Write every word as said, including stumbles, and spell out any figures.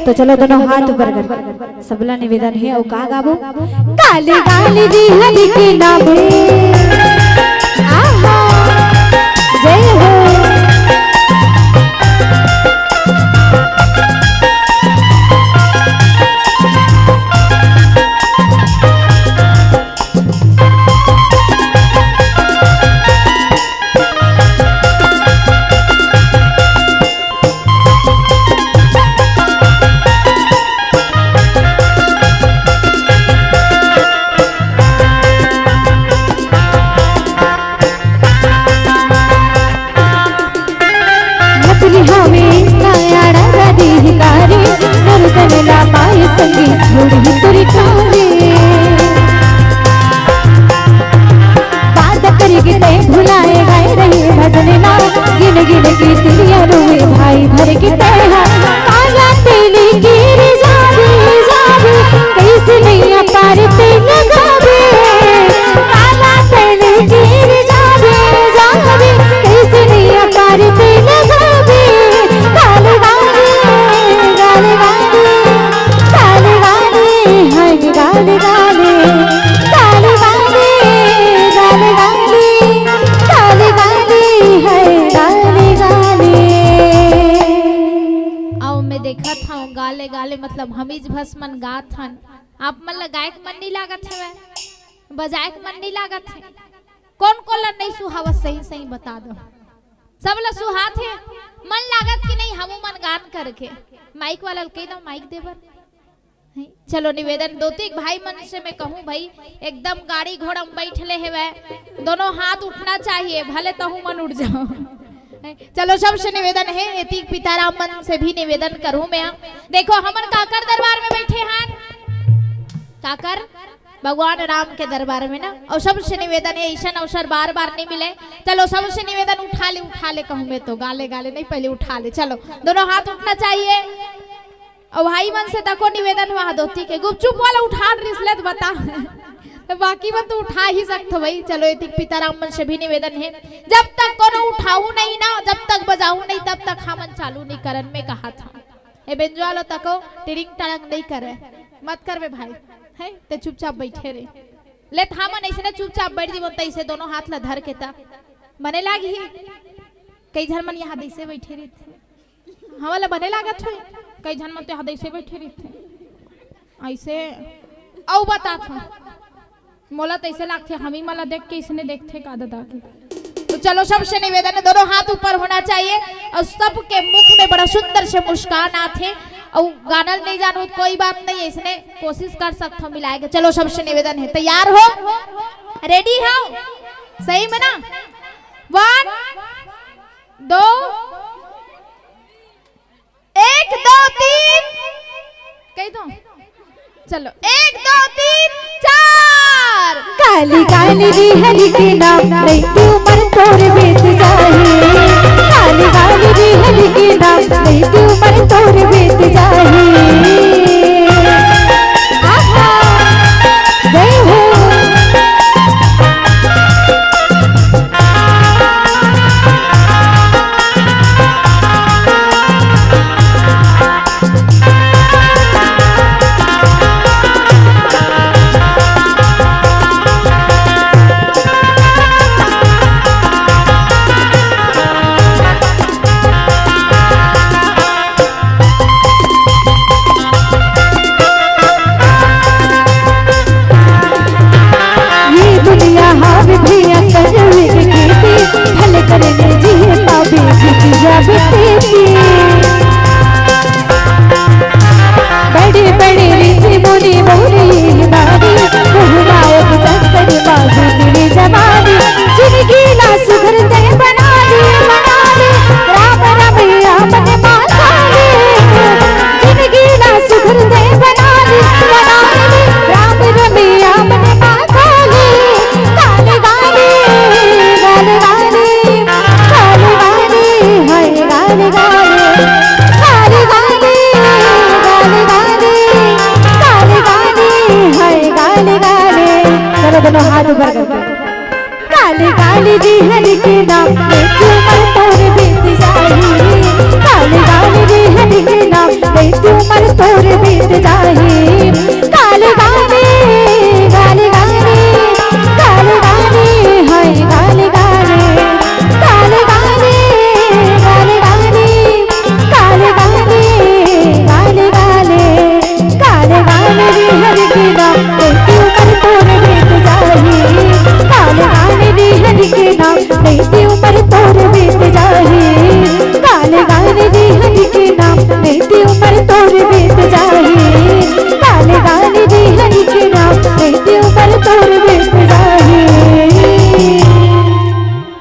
तो चलो, दोनों हाथ ऊपर कर, सबला निवेदन हे। अउ का गाबो? काली काली जी हरि के नाम। आहा, जय हो। नकली हवे नयाड़ा दादी हिकारी, नरतन ला पाए संगी छोड़ी तुरी काले। बात करी के ते भुलाए गए रही भजन ना, गिन गिन के तिरिया रोए भाई भर के तैहा। काला तेली गिर जावे, जावे, कैसे नैया पार ते लगावे। काला तेली गिर जावे, जावे, कैसे नैया पार ते लगावे। गाले गाले, गाले गाले, गाले गाले, हाय गाले गाले, गाले गाले, गाले गाले, गाले गाले, हाय गाले गाले। अउ मैं देखत हंव, गाले गाले मतलब हमीच भस मन गात हन। आप मन ला गायक मन नहीं लागत हवय, बजायक मन नहीं लागत हे। कोन कोन ला नहीं सुहावत, सही सही बता दो। सब ला सुहात हे, मन लागत कि नहीं हमू मन गान करके। माइक वाला ल कहि दो, माइक दे बर। हैं? चलो निवेदन दोती भाई मन से मैं कहूँ भाई, एकदम गाड़ी घोड़ा में बैठले हेवय, दोनों हाथ उठना चाहिए, भले तहू मन उठ जाओ। हैं? चलो सबसे निवेदन हे, एती पिताराम मन से भी निवेदन करूँ मैं। देखो हमन काकर दरबार में बैठे हन, काकर भगवान राम के दरबार में ना। अउ सबसे निवेदन हे, अइसन अवसर बार बार नहीं मिले। चलो सबसे निवेदन उठा ले, उठा ले कहूँ मैं तो, गाले गाले नहीं, पहले उठा ले। चलो दोनों हाथ उठना चाहिए। अउ भाई मन से तको निवेदन हुआ दोती के गुपचुप वाला उठा रिस ले त बता। तो बाकी मन तो उठा ही सकत हो भाई। चलो एती पिताराम मन से भी निवेदन हे, जब तक कोनो उठाऊ नहीं ना, जब तक बजाऊ नहीं, तब तक हमन चालू नहीं करन, मैं कहा था। ए बेंजो वाला तको टिरिंग टड़ंग नहीं करे, मत करबे भाई, हैं? ते चुपचाप बैठे रे। ले त हमन अइसने चुपचाप बैठ जीवन, तइसे दोनों हाथ ला धर के त मने लागही। कई झन मन यहाँ दइसे बैठे रहिथे, हमन ला बने लागत होही। कई झन मन तो यहाँ दइसे बैठे रहिथे, अइसे। अउ बतात हंव, मोला तो ऐसे लागथे, हमी मन ला देख के इसने देखथे का ददा के। तो चलो, सबसे निवेदन है, दोनों हाथ ऊपर होना चाहिए और सबके मुख में बड़ा सुंदर से मुस्कान आथे। और गाना नहीं जानू तो कोई बात नहीं है, इसने कोशिश कर सकते हो मिलाए के। चलो, सबसे निवेदन है, तैयार हो, रेडी हो, सही में ना? वन, दो, एक, दो, तीन, कही दो। चलो, एक, दो, तीन, चार। काली काली री हरि के नाम, नहीं तू मन तोर बीत जाही। काली काली री हरि के नाम, नहीं तू मन तोर बीत जाही। आहा, जय हो। ये दुनिया हावी भैया करवे के खेती, भले करने जिए पावे जीती जावे खेती। बड़े बड़े ऋषि मुनि बोले ये बानी, बहुनायक शंकर बाबू तेरे जमाने। जिनकी ना सुधरते बना दे, बना दे, राम रमैया मन माता रे। जिनकी ना सुधरते बना दे, बना दे, राम रमैया मन माता रे। काले गाले, गाले गाले, काले गाले, हाय गाले गाले, काले गाले, गाले गाले, काले गाले, हाय गाले गाले। चलो दोनों हाथ ऊपर करके। काली काली री हरि के नाम, नहीं तू मन तोर बीत जाही। काली काली री हरि के नाम, नहीं तू मन जाही।